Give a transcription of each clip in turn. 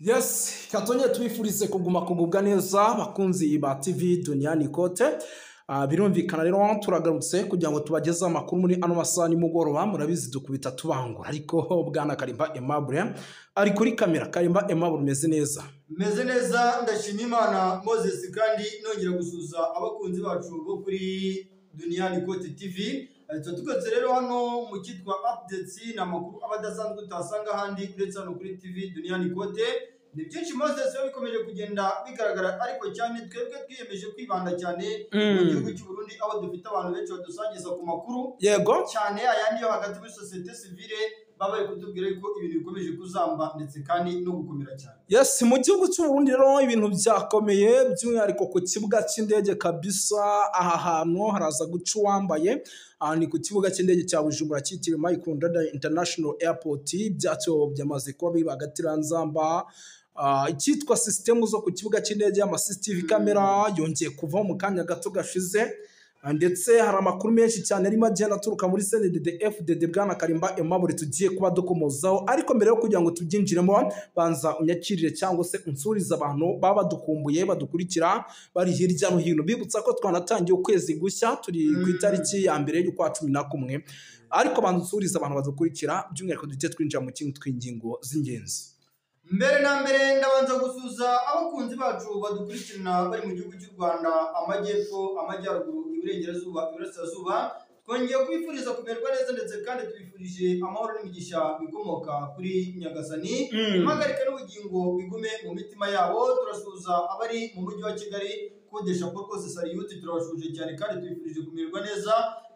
Yes, katongere tubifurize kuguma kugubwa neza bakunzi ba TV Duniani Kote. Birumvikana rero turagarutse kugira ngo tubageze amakuru muri ano masaha nimugoroba, murabizi dukubita tubangura, ariko bwana Karimba Aimable ari kuri kamera. Karimba Aimable, umeze neza? Meze neza, ndashima Imana Moses, kandi nongera gusuhuza abakunzi bacu bo kuri Duniani Kote TV. Tuba tugarutse rero hano mu cyitwa updates, ni amakuru aba adasanzwe utasanga ahandi uretse hano kuri TV Duniani Kote. Ni byinshi Moses biba bikomeje kugenda bigaragara, ariko cyane twebwe twiyemeje kwibanda cyane mu gihugu cy'u Burundi, aho dufite abantu benshi badusangiza ku makuru cyane ayandi yo hagati muri société civile, baba bari kutubwira ko ibintu bikomeje kuzamba ndetse kandi no gukomera cyane. Yes, mu gihugu cy'u Burundi rero ibintu byakomeye, by'umwihariko ku kibuga cy'indege kabisa. Aha hantu haraza guca uwambaye. Aha ni ku kibuga cy'indege cya Bujumbura cyitiriwe Michael Ndadaye International Airport. Byacyo byamaze kuba biba agatiranzamba. Icyitwa sisitemu zo ku kibuga cy'indege y'ama CCTV camera yongeye kuvaho mu kanya gato gashize. Ndetse hari amakuru menshi cyane arimo agenda aturuka muri CNDD FDD, bwana Karimba Aimable, tugiye kuba dukomozaho. Ariko mbere yo kugira ngo tubyinjiremo, banza unyakirire cyangwa se unsurize abantu baba badukumbuye, badukurikira bari hirya no hino, bibutsa ko twanatangiye ukwezi gushya, turi ku itariki ya 1 y'ukwa 11. Ariko banza unsurize abantu badukurikira, by'umwihariko duhite twinjira mu kindi tw'ingingo z'ingenzi. Mbere na mbere ndabanza gusuhuza abakunzi bacu badukurikirana bari mu gihugu cy'u Rwanda, amajyepfo, amajyaruguru, iburengerazuba, iburasirazuba. Twongeye kubifuriza kumererwa neza ndetse kandi tubifurije amahoro n'imigisha bikomoka kuri Nyagasani. Impagarike n'ubugingo bigume mu mitima yabo. Turasuhuza abari mu mujyi wa Kigali, kodesha ko rwose salute, turabashuje cyane kandi tubifurije kumererwa neza.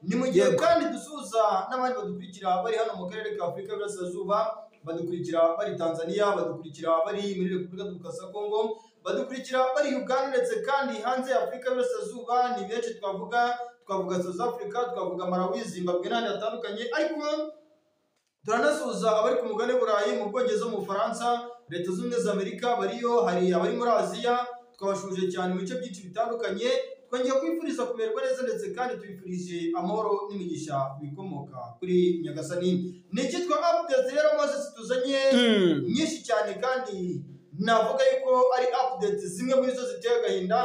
Ni mu gihe kandi dusuhuza n'abandi badukurikira bari hano mu karere ka Afurika y'Iburasirazuba, badukurikira bari Tanzania, badukurikira bari muri Repubulika Demokarasi ya Kongo, badukurikira bari Uganda, ndetse kandi hanze ya Afurika y'Iburasirazuba ni benshi. Twavuga South Africa, twavuga Malawi, Zimbabwe n'ahandi hatandukanye. Ariko turanasuhuza abari ku mugabane w'Uburayi, mu Bwongereza, mu Bufaransa, Leta Zunze Ubumwe za Amerika bariyo, hari abari muri Aziya, twabashuje cyane mu bice byinshi bitandukanye. Twongeye kwifuriza kumererwa neza ndetse kandi tubifurije amahoro n'imigisha bikomoka kuri Nyagasani. Ni icyitwa update rero Moses tuzanye nyinshi cyane, kandi navuga yuko ari update zimwe muri zo ziteye agahinda,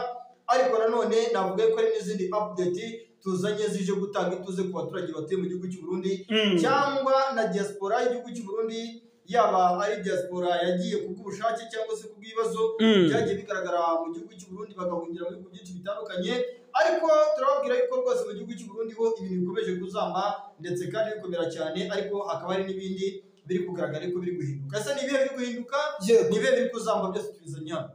ariko nanone navuga yuko hari n'izindi update tuzanye zije gutanga ituze ku baturage batuye mu gihugu cy'u Burundi cyangwa na diaspora y'igihugu cy'u Burundi, yaba ari diaspora yagiye ku bw'ubushake cyangwa se ku bw'ibibazo byagiye bigaragara mu gihugu cy'u Burundi, bagahungira mu bihugu byinshi bitandukanye. Ariko turababwira yuko rwose mu gihugu cy'u Burundi ho ibintu bikomeje kuzamba ndetse kandi bikomera cyane, ariko hakaba hari n'ibindi biri kugaragara ariko biri guhinduka. Ese ni ibihe biri guhinduka? Ni ibihe biri kuzamba? Byose tubizanye hano.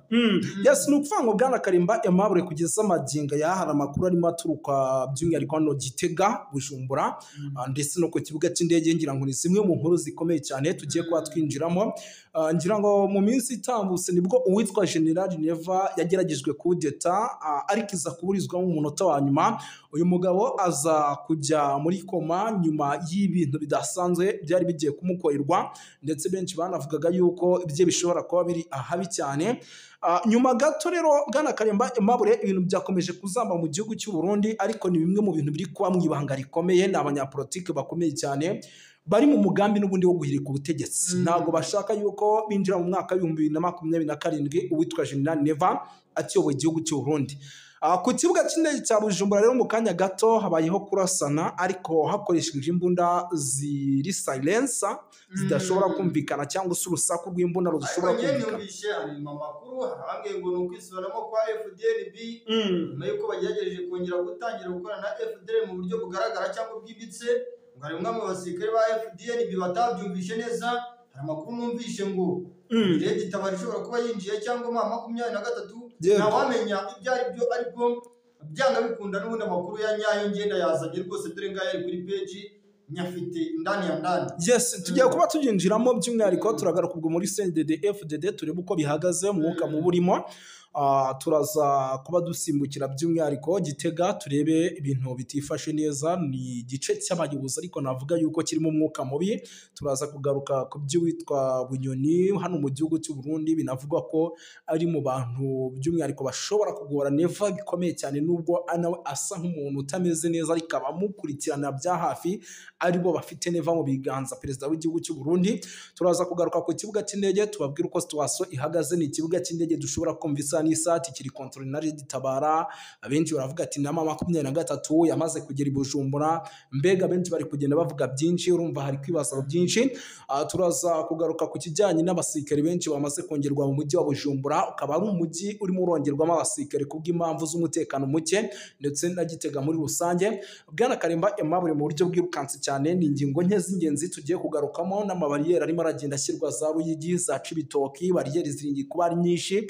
Yes, ni ukuvuga ngo bwana Karimba Aimable, kugeza amagingo aya hari amakuru arimo aturuka by'umwihariko hano Gitega, Bujumbura, ndetse no ku kibuga cy'indege. Ngira ngo ni zimwe mu nkuru zikomeye cyane tugiye kuba twinjiramo. Ngira ngo mu minsi itambutse nibwo uwitwa General Neva yageragejwe kudeta, ariko iza kuburizwamo mu munota wa nyuma. Uyu mugabo aza kujya muri koma nyuma y'ibintu bidasanzwe byari bigiye kumukorerwa, ndetse benshi banavugaga yuko ibye bishobora kuba biri ahabi cyane. Nyuma gato rero bwana Karimba Aimable, ibintu byakomeje kuzamba mu gihugu cy'u Burundi, ariko ni bimwe mu bintu biri kuba mu ibanga rikomeye. Ni abanyapolitike bakomeye cyane bari mu mugambi n'ubundi wo guhirika ubutegetsi. Ntabwo bashaka yuko binjira mu mwaka w'2027 uwitwa General Neva akiyoboye igihugu cy'u Burundi. Ku kibuga cy'indege cya Bujumbura rero mu kanya gato habayeho kurasana, ariko hakoreshejwe imbunda ziri silencer, zidashobora kumvikana, cyangwa se urusaku rw'imbunda rudashobora Ariko njye kumvikana. numvishe hari amakuru, hari abambwiye ngo ni ukwisubiramo kwa FDNB nyuma y'uko bagerageje kongera gutangira gukorana na FDL mu buryo bugaragara cyangwa bwimbitse, ngo hari umwe mu basirikare ba FDNB batabyumvishe neza. Hari amakuru numvishe ngo Red Tabara ishobora kuba yinjiye cyangwa M23, ntawamenya ibyo ari byo, ariko byanga bikunda n'ubundi amakuru ya nyayo ngenda yazanye rwose, dore ngaya ari kuri page nyafite indani ya ndani. Yes, tugiye kuba tubyinjiramo, by'umwihariko turagaruka ubwo muri CNDD FDD, turebe uko bihagaze, umwuka mubi urimo. Turaza kuba dusimbukira by'umwihariko Gitega, turebe ibintu bitifashe neza. Ni igice cy'abayobozi ariko navuga yuko kirimo umwuka mubi. Turaza kugaruka ku by'uwitwa Bunyoni hano mu gihugu cy'u Burundi, binavugwa ko ari mu bantu by'umwihariko bashobora kugora Neva bikomeye cyane, nubwo nawe asa nk'umuntu utameze neza, ariko abamukurikirana bya hafi aribo bafite Neva mu biganza, perezida w'igihugu cy'u Burundi. Turaza kugaruka ku kibuga cy'indege tubabwire uko situation ihagaze. Ni ikibuga cy'indege dushobora kumva isaha n'isaha kiri control na Tabara. Abenshi baravuga ati nama 23 yamaze kugera i Bujumbura. Mbega benshi bari kugenda bavuga byinshi, urumva hari kwibaza byinshi. Turaza kugaruka ku kijyanye n'abasirikare benshi bamaze kongerwa mu mujyi wa Bujumbura, ukaba ari umujyi urimo urongerwamo abasirikare kubw'impamvu z'umutekano muke ndetse na Gitega muri rusange. Bwana Karimba Aimable, mu buryo bwirukanse cyane ni ingingo nke z'ingenzi tugiye kugarukamo, n'amabariyeri arimo aragenda ashyirwa za Ruyigi, za Cibitoki, bariyeri ziringiye kuba ari nyinshi.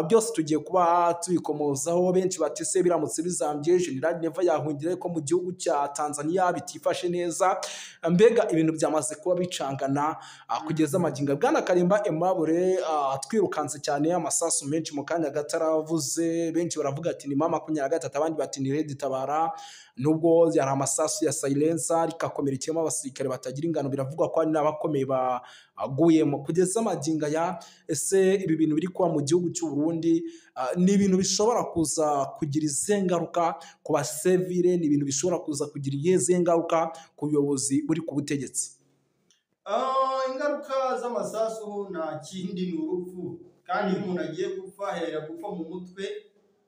Byose tugiye kuba tubikomozaho. Benshi bati se biramutse bizambye General Neva yahungira ko mu gihugu cya Tanzania bitifashe neza. Mbega ibintu byamaze kuba bicangana kugeza amagingo. Bwana Karimba Aimable, twirukanse cyane, amasasu menshi mu kanya gataravuze. Benshi baravuga ati ni mama 23, abandi bati ni Red Tabara, nubwo yari amasasu ya silencer rikakomerekeyemo abasirikare batagira ingano, biravugwa ko ari n'abakomeye baguyemo. Kugeza amagingo aya, ese ibi bintu biri kuba mu gihugu cy'u Burundi ni ibintu bishobora kuza kugira izihe ngaruka ku basivile? Ni ibintu bishobora kuza kugira izihe ngaruka ku buyobozi buri ku butegetsi? Ingaruka z'amasasu nta kindi ni urupfu, kandi iyo umuntu agiye gupfa ahera gupfa mu mutwe.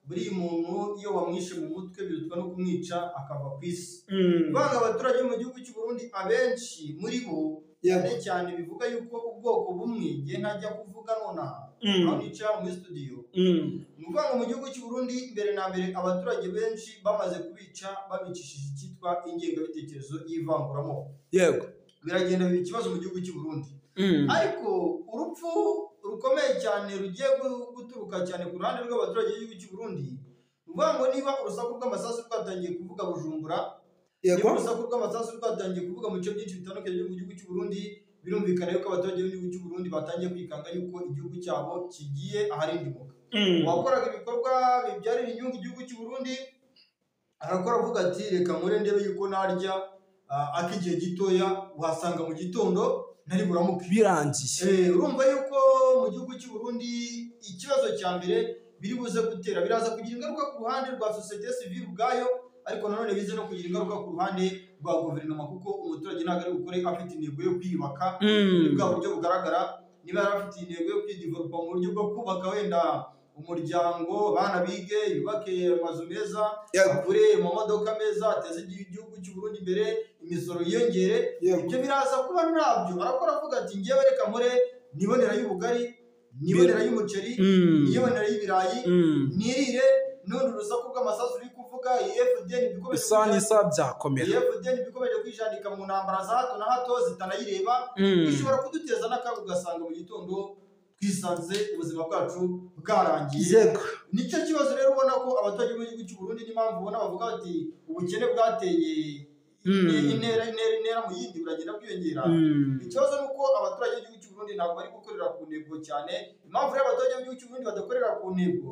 Buriya muntu iyo wamwishe mu mutwe birutwa no kumwica akava ku isi. Banga abaturage bo mu gihugu cy'u Burundi abenshi muri bo cyane cyane bivuga yuko ubwoko bumwe, ngiye ntajya kuvuga nonaha aho nicara muri studio, ni ukuvuga ngo mu gihugu cy'u Burundi mbere na mbere abaturage benshi bamaze kubica babicishije icyitwa ingengabitekerezo y'ivanguramoko. Yego, biragenda biba ikibazo mu gihugu cy'u Burundi. Ariko urupfu rukomeye cyane rugiye guturuka cyane ku ruhande rw'abaturage b'igihugu cy'u Burundi, ni ukuvuga ngo niba urusaku rw'amasasu rwatangiye kuvuga Bujumbura, niba urusaku rw'amasasu rwatangiye kuvuga mu bice byinshi bitandukanye byo mu gihugu cy'u Burundi, birumvikana yuko abaturage b'igihugu cy'u Burundi batangiye kwikanga yuko igihugu cyabo kigiye aharindimuka. Uwakoraga ibikorwa bibyarira inyungu igihugu cy'u Burundi arakora avuga ati reka nkore ndebe yuko narya ak'igihe gitoya, wasanga mu gitondo ntari buramuke birangiye. Urumva yuko mu gihugu cy'u Burundi ikibazo cya mbere biri buze gutera biraza kugira ingaruka ku ruhande rwa sosiyete sivile ubwayo, ariko nanone bize no kugira ingaruka ku ruhande rwa guverinoma, kuko umuturage ntabwo ari bukore afite intego yo kwiyubaka muri bwa buryo bugaragara. Niba yari afite intego yo kwidevelopa mu buryo bwo kubaka wenda umuryango, abana bige, yubake amazu meza, agure amamodoka meza, ateze igihugu cy'u Burundi imbere, imisoro yiyongere, ibyo biraza kuba ntabyo arakora avuga ati ngewe reka nkore nibonera y'ubugari, nibonera y'umuceri, nibonera y'ibirayi, nirire. N'undi urusaku rw'amasasu ruri kuvuga, iyi FDN bikomeje kwijandika mu ntambara za hato na hato zitanayireba, ishobora kuduteza n'akaga ugasanga mu gitondo twisanze ubuzima bwacu bwarangiye. Nicyo kibazo rero ubona ko abaturage bo mu gihugu cy'u Burundi n'impamvu ubona bavuga bati ubukene bwateye intera intera intera mu yindi buragenda bwiyongera. Ikibazo ni uko abaturage b'igihugu cy'u Burundi ntabwo bari gukorera ku ntego cyane. Impamvu rero abaturage b'igihugu cy'u Burundi badakorera ku ntego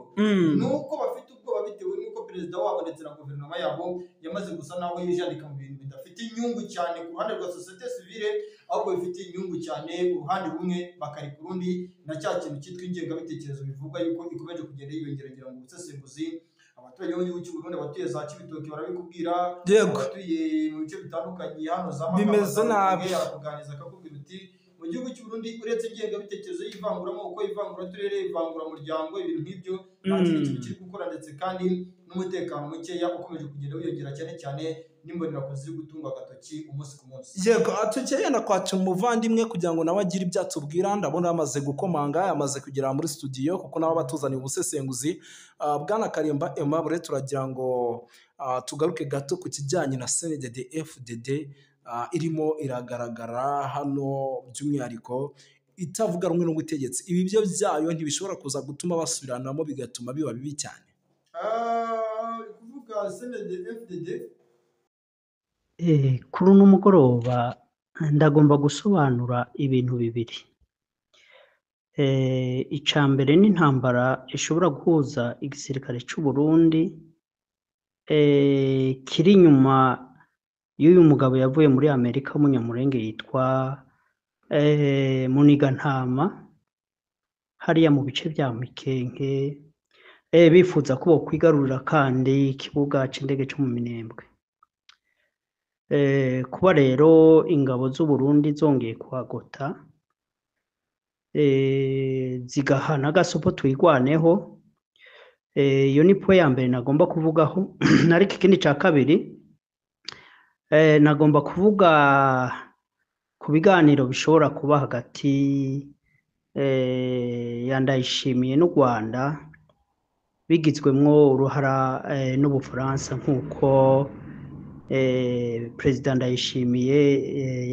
ni uko bafite ubwoba bitewe n'uko perezida wabo ndetse na guverinoma yabo yamaze gusa naho yijandika mu bintu bidafite inyungu cyane ku ruhande rwa sosiyete sivile, ahubwo bifite inyungu cyane uruhande rumwe bakareka urundi, na cya kintu cyitwa ingengabitekerezo bivugwa yuko ikomeje kugenda yiyongera. Ngira ngo ubusesenguzi abaturage bo mu gihugu cy'u Burundi, abatuye za Cibitoke barabikubwira, abatuye mu bice bitandukanye hano za Makamba, arakuganiriza akakubwira uti mu gihugu cy'u Burundi uretse ingengabitekerezo y'ivanguramoko, ivanguraturere, ivanguramuryango, ibintu nk'ibyo nta kindi kintu kiri gukora, ndetse kandi n'umutekano mukeya ukomeje kugenda wiyongera cyane cyane n'imbonerakure ziri gutungwa agatoki umunsi ku munsi. Yego, tugenda kwakira umuvandimwe kugira ngo nawe agire ibyo atubwira. Ndabona yamaze gukomanga, yamaze kugera muri studio, kuko nawe abatuzaniye ubusesenguzi. Bwana Karimba Aimable, turagira ngo tugaruke gato ku kijyanye na CNDD FDD irimo iragaragara hano, by'umwihariko itavuga rumwe n'ubutegetsi. Ibi byo byayo ntibishobora kuza gutuma basubiranamo bigatuma biba bibi cyane. Kuvuga CNDD FDD Kuri uno mugoroba ndagomba gusobanura ibintu bibiri. Icya mbere ni intambara ishobora guhuza igisirikare cy'u Burundi kiri inyuma y'uyu mugabo yavuye muri Amerika w'umunyamurenge yitwa Munigantama, hariya mu bice bya Mikenke, bifuza ko bokwigarurira kandi ikibuga c'indege cyo mu Minembwe. Kuba rero ingabo z'u Burundi zongeye kuhagota, zigahana agasopo Twirwaneho, iyo ni point ya mbere nagomba kuvugaho. Ariko ikindi ca kabiri, nagomba kuvuga ku biganiro bishobora kuba hagati ya Ndayishimiye n'u Rwanda, bigizwemwo uruhara n'Ubufaransa, nk'uko Perezida Ndayishimiye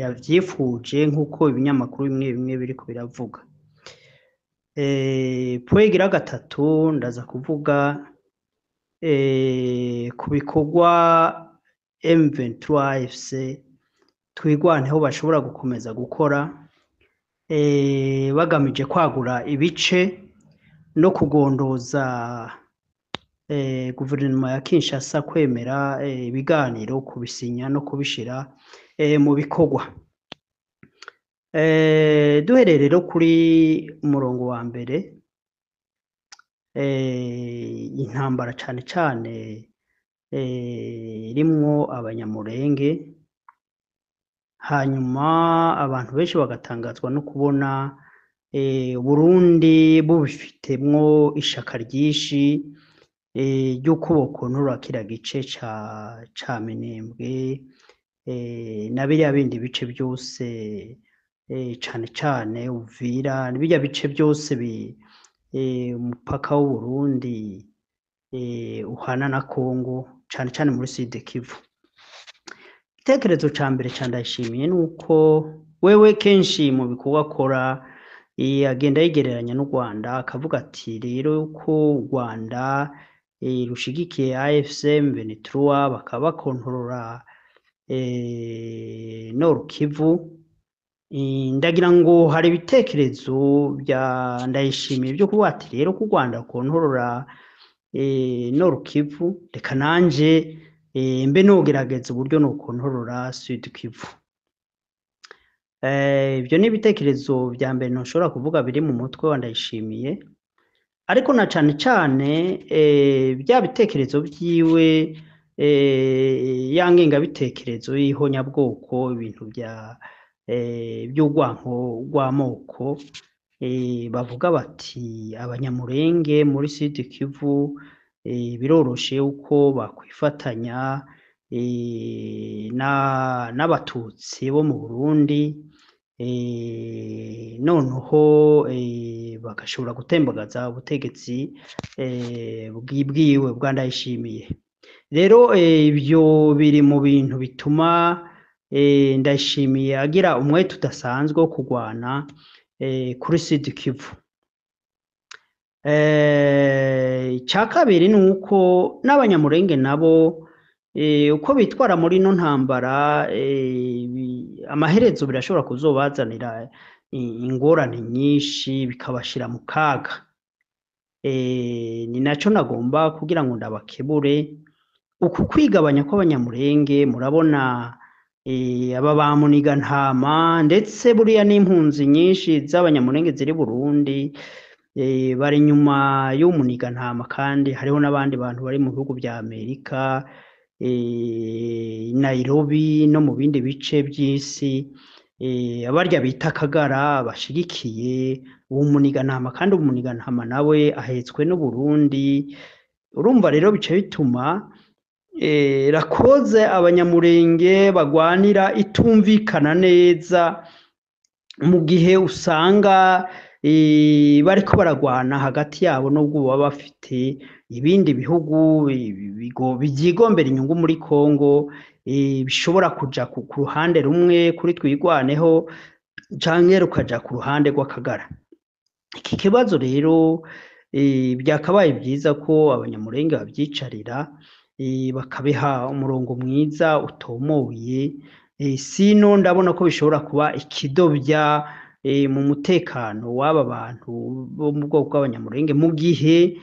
yavyifuje, nk'uko ibinyamakuru bimwe bimwe biriko biravuga. Point igira gatatu, ndaza kuvuga ku bikorwa M23 AFC Twirwaneho bashobora gukomeza gukora, bagamije kwagura ibice no kugondoza guverinoma ya Kinshasa kwemera ibiganiro, kubisinya no kubishira mu bikorwa. Duhereye rero kuri umurongo wa mbere, intambara cane cane irimwo Abanyamurenge, hanyuma abantu benshi bagatangazwa no kubona Burundi bubifitemwo ishaka ryinshi ry'uko bokontorora kiriya gice ca Minembwe na biriya bindi bice byose, cane cane Uvira, birya bice byose umupaka w'Uburundi uhana na Congo, cane cane muri Sud Kivu. Igitekerezo ca mbere ca Ndayishimiye ni uko wewe kenshi mu bikorwa akora agenda yigereranya n'u Rwanda, akavuga ati rero ko u Rwanda rushigikiye AFC M23 bakaba bakontorora Nord Kivu. Ndagira ngo hari ibitekerezo bya Ndayishimiye byo kuvuga ati rero ko u Rwanda rukontorora Nord Kivu, reka nanje mbe nogerageza uburyo nokontorora Sud Kivu. Ibyo ni ibitekerezo vya mbere ntoshobora kuvuga biri mu mutwe wa Ndayishimiye, ariko na cane cane bya bitekerezo vyiwe, ya ngengabitekerezo y'ihonyabwoko, ibintu bya by'urwanko rw'amoko, bavuga bati Abanyamurenge muri Sud Kivu biroroshe uko bakwifatanya n'Abatutsi bo mu Burundi, noneho bagashobora gutembagaza ubutegetsi bwiwe bwa Ndayishimiye. Rero ibyo biri mu bintu bituma Ndayishimiye agira umwete udasanzwe wo kurwana kuri Sud Kivu. Icya kabiri ni uko n'Abanyamurenge nabo uko bitwara muri ino ntambara, amaherezo birashobora kuzobazanira ingorane nyinshi, bikabashira mu kaga. Ni naco nagomba kugira ngo ndabakebure uku kwigabanya kw'Abanyamurenge. Murabona aba ba Muniga-ntama, ndetse buriya n'impunzi nyinshi z'Abanyamurenge ziri Burundi, bari inyuma y'umuniga-ntama, kandi hariho n'abandi bantu bari mu bihugu vya Amerika, Nairobi no mu bindi bice by'isi, abarya bita Akagara bashigikiye uwo muniga-ntama, kandi umuniga-ntama nawe ahetswe n'Uburundi. Urumva rero bice bituma rakoze Abanyamurenge bagwanira itumvikana neza, mu gihe usanga bariko baragwana hagati yabo, nubwo baba bafite ibindi bihugu byigombera inyungu muri Congo, bishobora kuja ku ruhande rumwe kuri Twirwaneho canke rukaja ku ruhande rw'Akagara. Iki kibazo rero byakabaye byiza ko Abanyamurenge babyicarira, bakabiha umurongo mwiza utomoye, sino ndabona ko bishobora kuba ikidobya mu mutekano w'aba bantu bo mu bwoko bw'Abanyamurenge, mu gihe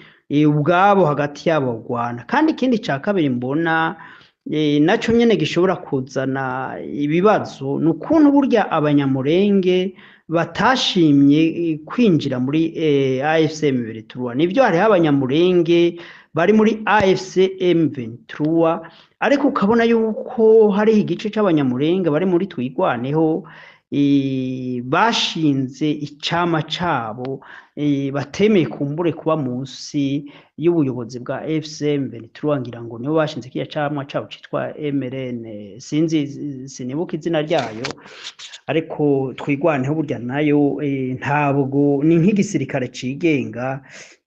ubwabo hagati yabo bagwana. Kandi ikindi ca kabiri mbona naco nyene gishobora kuzana ibibazo, ni ukuntu burya Abanyamurenge batashimye kwinjira muri AFC M23. Nivyo, hariho Abanyamurenge bari muri AFC M23, ariko ukabona yuko hariho igice c'Abanyamurenge bari muri Twigwaneho, bashinze icama cabo, batemeye kumbure kuba munsi y'ubuyobozi bwa AFC M23. Ngira ngo nibo bashinze kiriya camwa cabo citwa MRN, sinzi, sinibuka izina ryayo. Ariko Twigwaneho burya nayo ntabwo ni nk'igisirikare cigenga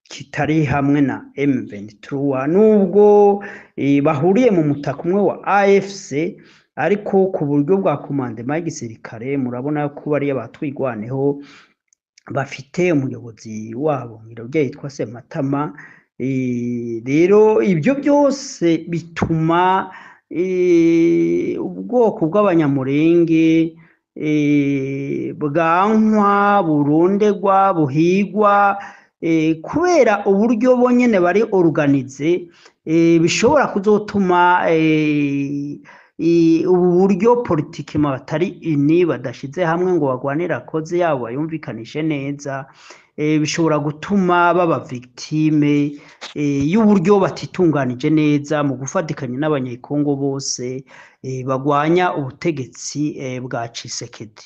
kitari hamwe na M23, nubwo bahuriye mu mutaka umwe wa AFC, ariko ku buryo bwa commandement y'igisirikare murabona ko bariya batwigwaneho bafite umuyobozi wabo, ngira yitwa Sematama. Rero ibyo byose bituma ubwoko bw'Abanyamurenge bwankwa, burundegwa, buhigwa, kubera uburyo bonyene bari organisés, bishobora kuzotuma ubu buryo politiquement batari unis, badashize hamwe ngo bagwanire cause yabo, bayumvikanishe neza, bishobora gutuma baba victime y'uburyo batitunganije neza mu gufatikanya n'Abanyekongo bose bagwanya ubutegetsi bwa Tshisekedi.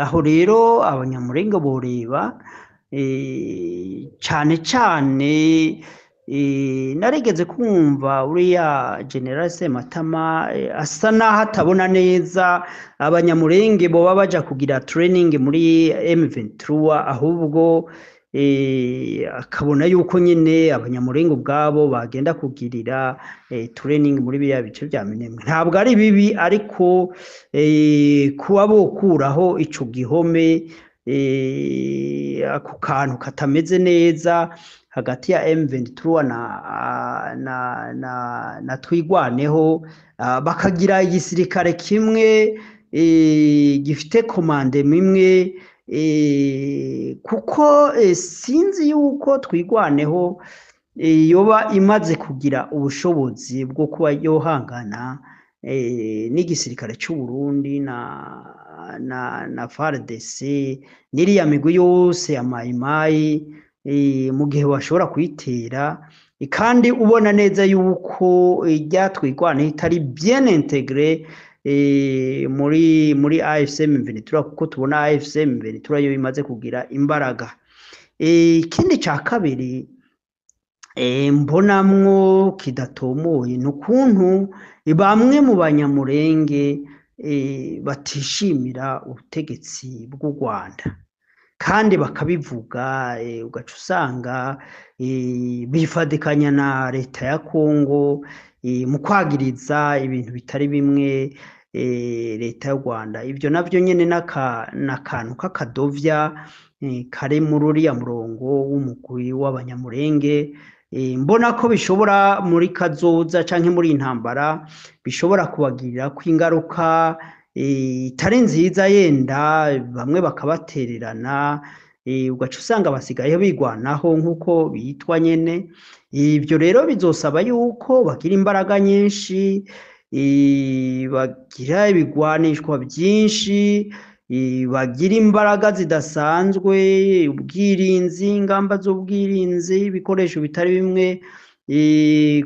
Aho rero Abanyamurenge boreba cane cane. Narigeze kumva uriya General Sematama asa naho atabona neza Abanyamurenge boba baja kugira training muri M23, ahubwo akabona yuko nyine Abanyamurenge ubwabo bagenda kugirira training muri biriya bice vya Minembwe. Ntabwo ari bibi, ariko kuba bokuraho ico gihome, ako kantu katameze neza hagati ya M23 na Twigwaneho, bakagira igisirikare kimwe gifite commandement imwe, kuko sinzi yuko Twigwaneho yoba imaze kugira ubushobozi bwo kuba yohangana n'igisirikare c'u Burundi na FARDC n'iriya migwi yose ya Mayimayi, mu gihe bashobora kuyitera, kandi ubona neza yuko irya Twigwaneho itari bien intégré muri AFC M23, kuko tubona AFC M23 yo imaze kugira imbaraga. Ikindi ca kabiri mbonamwo kidatomoye ni ukuntu bamwe mu Banyamurenge batishimira ubutegetsi bw'u Rwanda kandi bakabivuga, ugaca usanga bifadikanya na leta ya Kongo mu kwagiriza ibintu bitari bimwe leta y'u Rwanda. Ibyo navyo nyene n'akantu k'akadovya kari muri uriya murongo w'umugwi w'Abanyamurenge. Mbona ko bishobora muri kazoza canke muri iyi ntambara bishobora kubagirira ingaruka itari nziza, yenda bamwe bakabatererana, ugaca usanga basigaye bigwanaho nk'uko bitwa nyene. Ibyo rero bizosaba yuko bagira imbaraga nyinshi, bagira ibigwanishwa byinshi, bagira imbaraga zidasanzwe, ubwirinzi, ingamba z'ubwirinzi, ibikoresho bitari bimwe,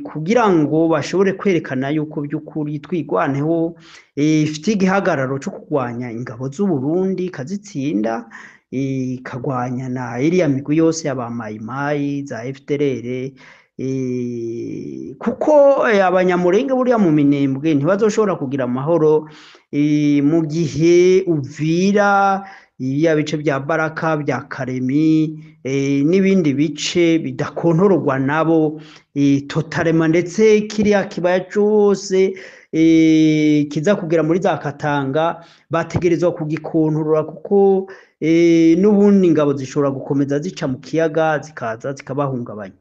kugira ngo bashobore kwerekana yuko by'ukuri Twigwaneho ifite igihagararo cyo kurwanya ingabo z'u Burundi ikazitsinda, ikagwanya na iriya migwi yose y'aba Mayimayi za FDLR, kuko Abanyamurenge buriya mu Minembwe ntibazoshobora kugira amahoro mu gihe Uvira, ibiya bice bya Baraka, bya Karemi n'ibindi bice bidakontororwa nabo totalement, ndetse kiriya kibaya cose kiza kugera muri za Katanga bategerezwa kugikontorora, kuko n'ubundi ingabo zishobora gukomeza zica mu kiyaga zikaza zikabahungabanya.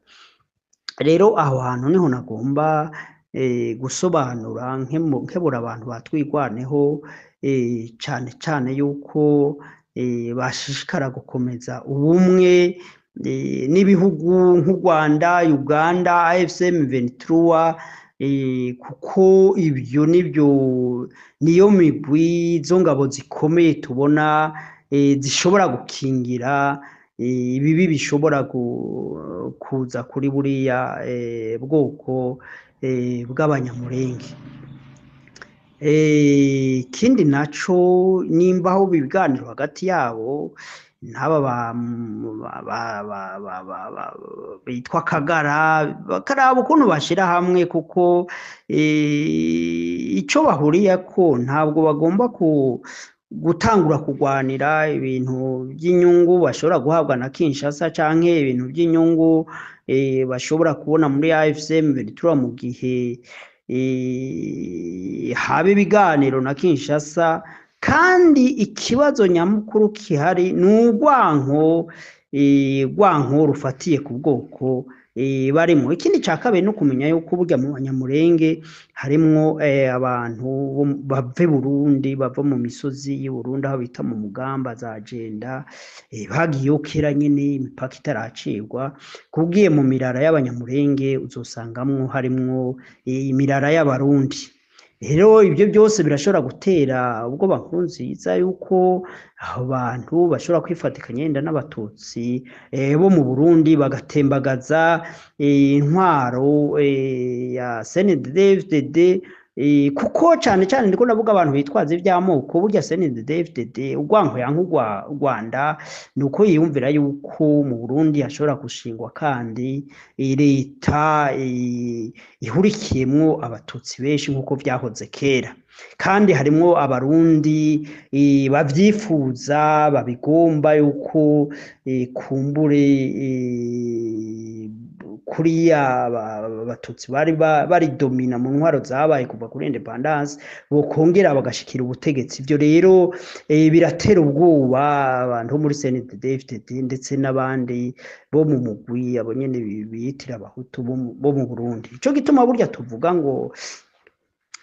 Rero aho hantu niho nagomba gusobanura, nkebura abantu batwigwaneho, cane cane yuko bashishikara gukomeza ubumwe n'ibihugu nk'u Rwanda, Uganda, AFC M23. Kuko ibyo nibyo niyo migwi izo ngabo zikomeye tubona zishobora gukingira ibibi bishobora kuza kuri buriya bwoko bw'Abanyamurenge. Ikindi naco, nimba aho ibiganiro hagati yabo n'aba bitwa Kagara, bakaraba ukuntu bashira hamwe, kuko ico bahuriyeko ntabwo bagomba gutangura kugwanira ibintu by'inyungu bashobora guhabwa na Kinshasa, canke ibintu by'inyungu bashobora kubona muri AFC M23 mu gihe haba ibiganiro na Kinshasa. Kandi ikibazo nyamukuru kihari ni urwanko, urwanko rufatiye ku bwoko barimo. Ikindi ca kabiri no kumenya yuko burya mu Banyamurenge harimwo abantu bava Burundi, bava mu misozi y'u Burundi aho bita mu Mugamba za Jenda, bagiyeyo kera nyene imipaka itaracibwa. Kugiye mu mirara y'Abanyamurenge uzosangamwo harimwo imirara y'Abarundi. Rero ibyo byose birashobora gutera ubwoba Nkurunziza yuko abo bantu bashobora kwifatikanya yenda n'Abatutsi bo mu Burundi, bagatembagaza intwaro ya CNDD-FDD, kuko cane cane ndiko ndavuga abantu bitwaza ivy'amoko. Burya CNDD-FDD urwanko yanka Rwanda nuko yiyumvira yuko mu Burundi hashobora gushingwa kandi leta ihurikiyemwo Abatutsi benshi nkuko vyahoze kera, kandi harimwo Abarundi bavyifuza, babigomba yuko kumbure kuriya Abatutsi bari baridomina mu ntwaro zabaye kuva kuri independance bokongera bagashikira ubutegetsi. Ivyo rero biratera ubwoba abantu bo muri CNDD-FDD ndetse n'abandi bo mu mugwi abo nyene biyitira Abahutu bo mu Burundi. Ico gituma burya tuvuga ngo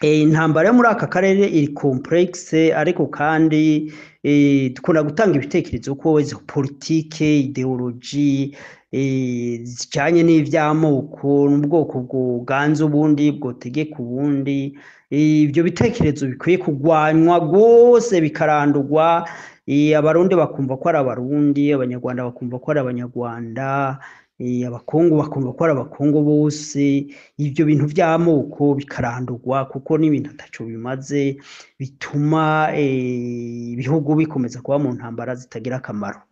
intambara yo muri aka karere iri complexe, ariko kandi dukunda gutanga ibitekerezo ko izo politike, idéologie zijanye n'ivy'amoko n'ubwoko bwoganza ubundi bwotegeka ubundi, ivyo bitekerezo bikwiye kugwanywa rwose, bikarandurwa. Abarundi bakumva ko ari Abarundi, Abanyarwanda bakumva ko ari Abanyarwanda, Abakongo bakumva ko ari Abakongo bose. Ivyo bintu vy'amoko bikarandurwa, kuko n'ibintu ataco bimaze, bituma ibihugu bikomeza kuba mu ntambara zitagira akamaro.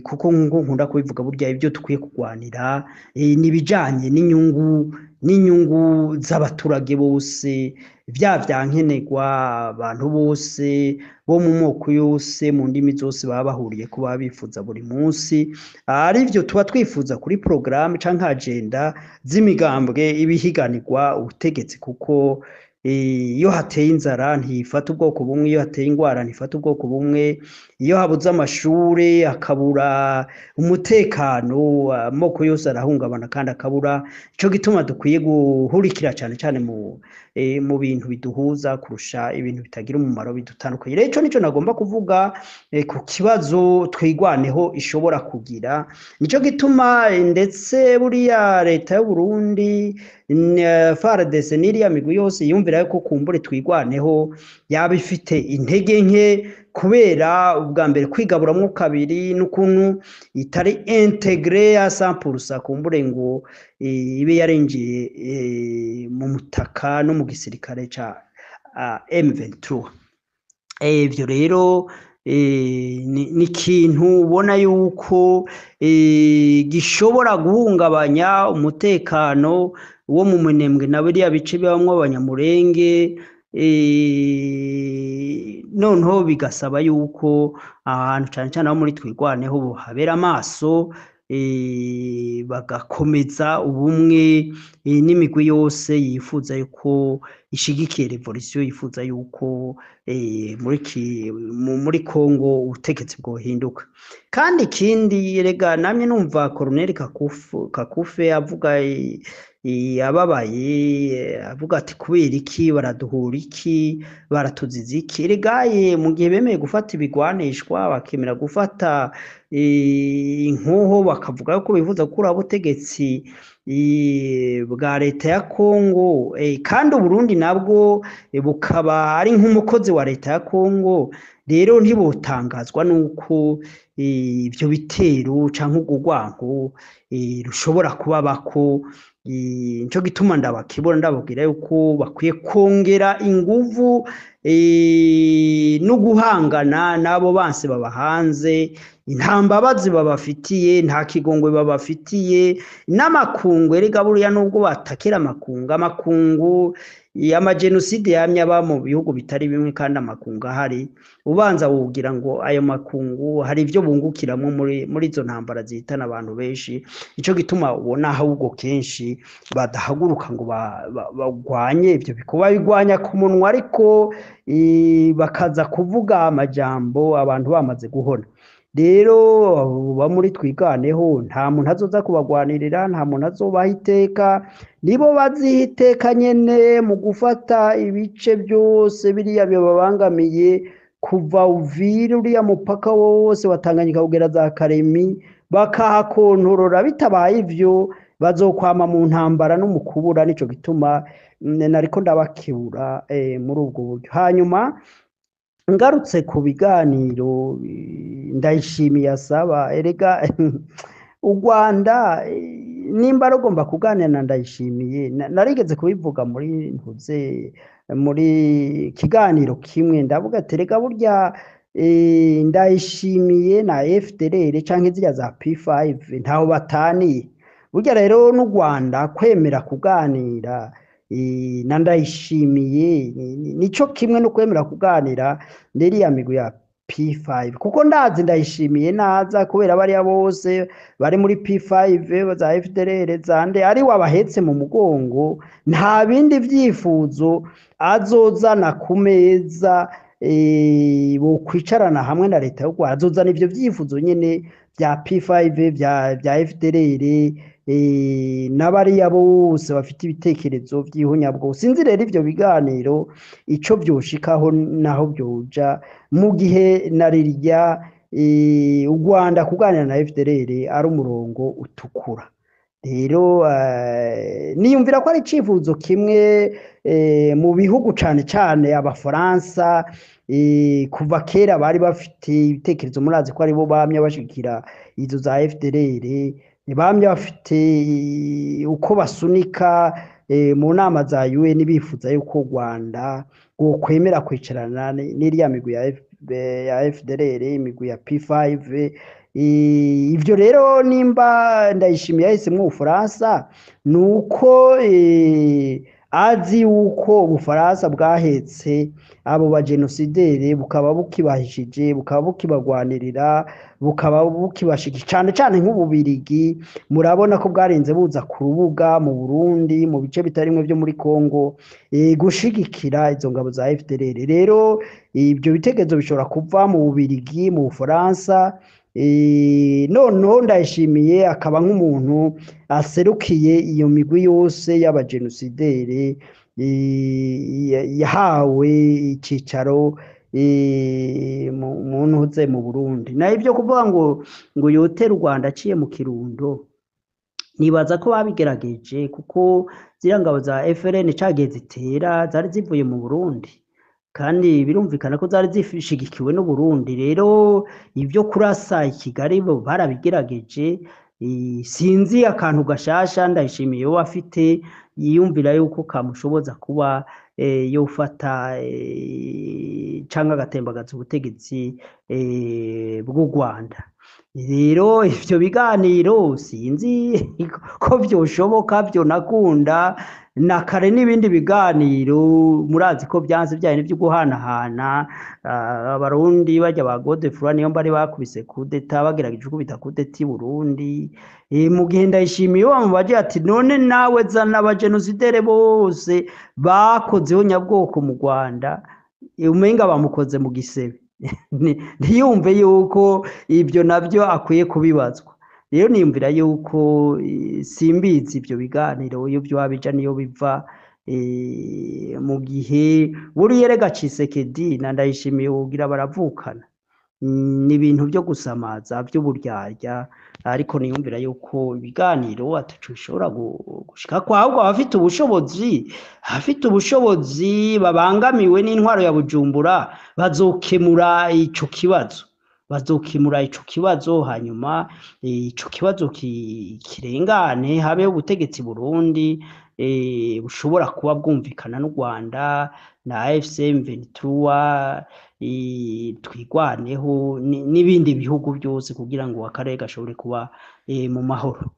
Kuko nkuko nkunda kubivuga, burya ibyo dukwiye kugwanira ni ibijanye n'inyungu z'abaturage bose, vya vyankenerwa abantu bose bo mu moko yose, mu ndimi zose baba bahuriye ko baba bifuza buri munsi, arivyo tuba twifuza kuri programme canke agenda z'imigambwe ibihiganirwa ubutegetsi. Kuko iyo hateye inzara ntifata ubwoko bumwe, iyo hateye ingwara ntifata ubwoko bumwe, iyo habuze amashure, hakabura umutekano, amoko yose arahungabana kandi akabura. Ico gituma dukwiye guhurikira cane cane mu bintu biduhuza kurusha ibintu bitagira umumaro bidutandukanye. Rero ico nico nagomba kuvuga ku kibazo Twigwaneho ishobora kugira. Nico gituma ndetse buriya leta y'u Burundi, FARDC n'iriya migwi yose yumvira yuko kumbure Twigwaneho yaba ifite intege nke, kubera ubwa mbere kwigaburamwo kabiri n'ukuntu itari intégrée à 100%, kumbure ngo ibe yarinjiye mu mutaka no mu gisirikare ca M23. Ivyo rero ni ikintu ubona yuko gishobora guhungabanya umutekano wo mu Minembwe na biriya bice bibamwo Abanyamurenge. Noneho bigasaba yuko ahantu cane cane aho muri Twigwaneho habera amaso, bagakomeza ubumwe n'imigwi yose yifuza yuko ishigikiye révolution, yifuza yuko muri Congo ubutegetsi bwohinduka. Kandi ikindi rega namye numva Colonel Kakufe avuga ababaye, avuga ati kubera iki baraduhura, iki baratuziza iki? Regaye mu gihe bemeye gufata ibigwanishwa, bakemera gufata inkoho, bakavuga yuko bifuza gukuraho ubutegetsi. bwa leta ya Kongo, kandi Uburundi nabwo bukaba ari nk'umukozi wa leta ya Kongo. Rero ntibotangazwa nuko ivyo bitero canke urwo rwanko rushobora kubabako. Nico gituma ndabakibona ndababwira yuko bakwiye kongera inguvu no guhangana n'abo banse babahanze. Nta mbabazi babafitiye, nta kigongwe babafitiye n'amakungu. Erega buriya nubwo batakira amakungu, amakungu amajenoside yamye aba mu bihugu bitari bimwe, kandi amakungu ahari, ubanza wogira ngo ayo makungu hari ibyo bungukiramwo muri izo ntambara zihitana abantu benshi. Nico gituma ubona ahubwo kenshi badahaguruka ngo bagwanye ivyo bikorwa, babigwanya ku munwa, ariko bakaza kuvuga amajambo abantu bamaze guhona. Rero ba muri Twiganeho nta muntu azoza kubagwanirira, nta muntu azobaha iteka, nibo baziha iteka nyene mu gufata ibice byose biriya bibabangamiye, kuva Uvira uriya mupaka wose wa Tanganyika kugera za Karemi, bakahakontorora. Bitabaye ivyo bazokwama mu ntambara no mu kubura. Nico gituma nariko ndabakebura muri ubwo buryo. Hanyuma ngarutse ku biganiro Ndayishimiye asaba, erega u Rwanda nimba rugomba kuganira na Ndayishimiye, narigeze kubivuga muri ntuze muri kiganiro kimwe, ndavuga ati erega burya Ndayishimiye na FDLR canke ziriya za P5 ntaho bataniye. Burya rero n'u Rwanda kwemera kuganira na Ndayishimiye nico kimwe no kwemera kuganira n'iriya migwi ya P5, kuko ndazi Ndayishimiye naza kubera bariya bose bari muri P5 za FDLR zande ari wabahetse mu mugongo, nta bindi vyifuzo azozana ku meza bokwicarana hamwe na leta y'u Rwanda. Azozana ivyo vyifuzo nyene vya P5 vya FDLR n'abariya bose bafite ibitekerezo vy'ihunyabwoko. Sinzi rero ivyo biganiro ico vyoshikaho naho vyoja, mu gihe na rirya u Rwanda kuganira na FDLR ari umurongo utukura. Rero niyumvira ko ari icifuzo kimwe mu bihugu cane cane Abafaransa kuva kera bari bafite ibitekerezo, murazi ko aribo bamye bashigikira izo za FDLR, bamye bafite uko basunika mu nama za UN bifuza yuko u Rwanda rwokwemera kwicarana n'iriya migwi ya FDLR, imigwi ya P5. Ivyo rero nimba Ndayishimiye yahisemwo Ubufaransa, nuko azi yuko Ubufaransa bwahetse abo bagenosidere, bukaba bukibahishije, bukaba bukibagwanirira, bukaba bukibashigikira, cane cane nk'Ububirigi. Murabona ko bwarenze buza ku rubuga mu Burundi, mu bice bitarimwe vyo muri Kongo, gushigikira izo ngabo za FDLR. Rero ibyo bitekerezo bishobora kuva mu Bubirigi, mu Bufaransa. Noneho Ndayishimiye akaba nk'umuntu aserukiye iyo migwi yose y'abagenosidere, yahawe icicaro mu ntuze mu Burundi. Naho ibyo kuvuga ngo yotere u Rwanda aciye mu Kirundo, nibaza ko babigerageje, kuko ziriya ngabo za FRN cagiye zitera zari zivuye mu Burundi, kandi birumvikana ko zari zishigikiwe n'u Burundi. Rero ibyo kurasa i Kigali bo barabigerageje. Sinzi akantu gashasha Ndayishimiye we afite yiyumvira yuko kamushoboza kuba yofata canke agatembagaza ubutegetsi bw'u Rwanda. Rero ivyo biganiro sinzi ko vyoshoboka, vyonakunda na kare n'ibindi biganiro murazi ko vyanse vyaye n'ivyo guhanahana. Abarundi barya ba Godefroid niyo bari bakubise kudeta, bagerageje gukubita kudeta i Burundi. Mu gihe Ndayishimiye bamubaje ati none nawe zana abagenosidere bose bakozeho nyabwoko mu Rwanda, umenga bamukoze mu gisebe, ntiyumve yuko ibyo nabyo akwiye kubibazwa. Rero niyumvira yuko simbizi ibyo biganiro iyo vyoba bija niyo biva, mu gihe buriya erega Tshisekedi na Ndayishimiye wogira baravukana. Ni ibintu byo gusamaza by'uburyarya, ariko niyumvira yuko ibiganiro ataco bishobora gushikako, ahubwo abafite ubushobozi babangamiwe n'intwaro ya Bujumbura bazokemura ico kibazo, hanyuma ico kibazo kirengane, habeho ubutegetsi Burundi bushobora kuba bwumvikana n'u Rwanda na AFC M23, Twirwaneho n'ibindi bihugu byose kugira ngo akarere gashobore kuba mu mahoro.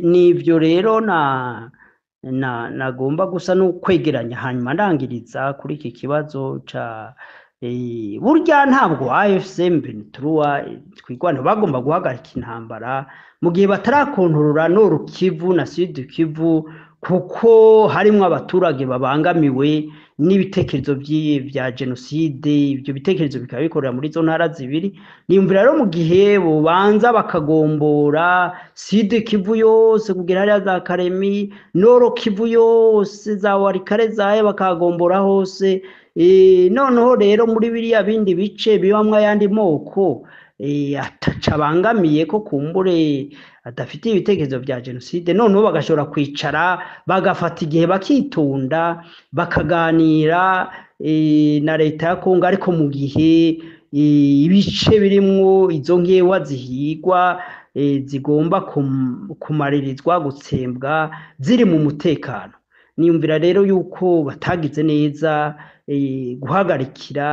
Nivyo rero na nagomba gusa no kwegeranya, hanyuma ndangiriza kuri iki kibazo ca burya ntabwo AFC M23 Twirwaneho bagomba guhagarika intambara mu gihe batarakontorora Nord Kivu na Sud Kivu, kuko harimwo abaturage babangamiwe n'ibitekerezo vya jenoside. Ibyo bitekerezo bikaba bikorera muri izo ntara zibiri. Niyumvira rero mu gihe bobanza bakagombora Sud Kivu yose kugera hariya za Karemi, Nord Kivu yose, za Walikale, zahe bakagombora hose, noneho rero muri biriya bindi bice bibamwo ayandi moko ataca abangamiye, ko kumbure adafite ibitekerezo vya jenoside, noneho bagashobora kwicara bagafata igihe bakitunda bakaganira na leta ya Kongo, ariko mu gihe ibice birimwo izo nkewa zihigwa, zigomba kumaririzwa gutsembwa, ziri mu mutekano. Niyumvira rero yuko batagize neza guhagarikira.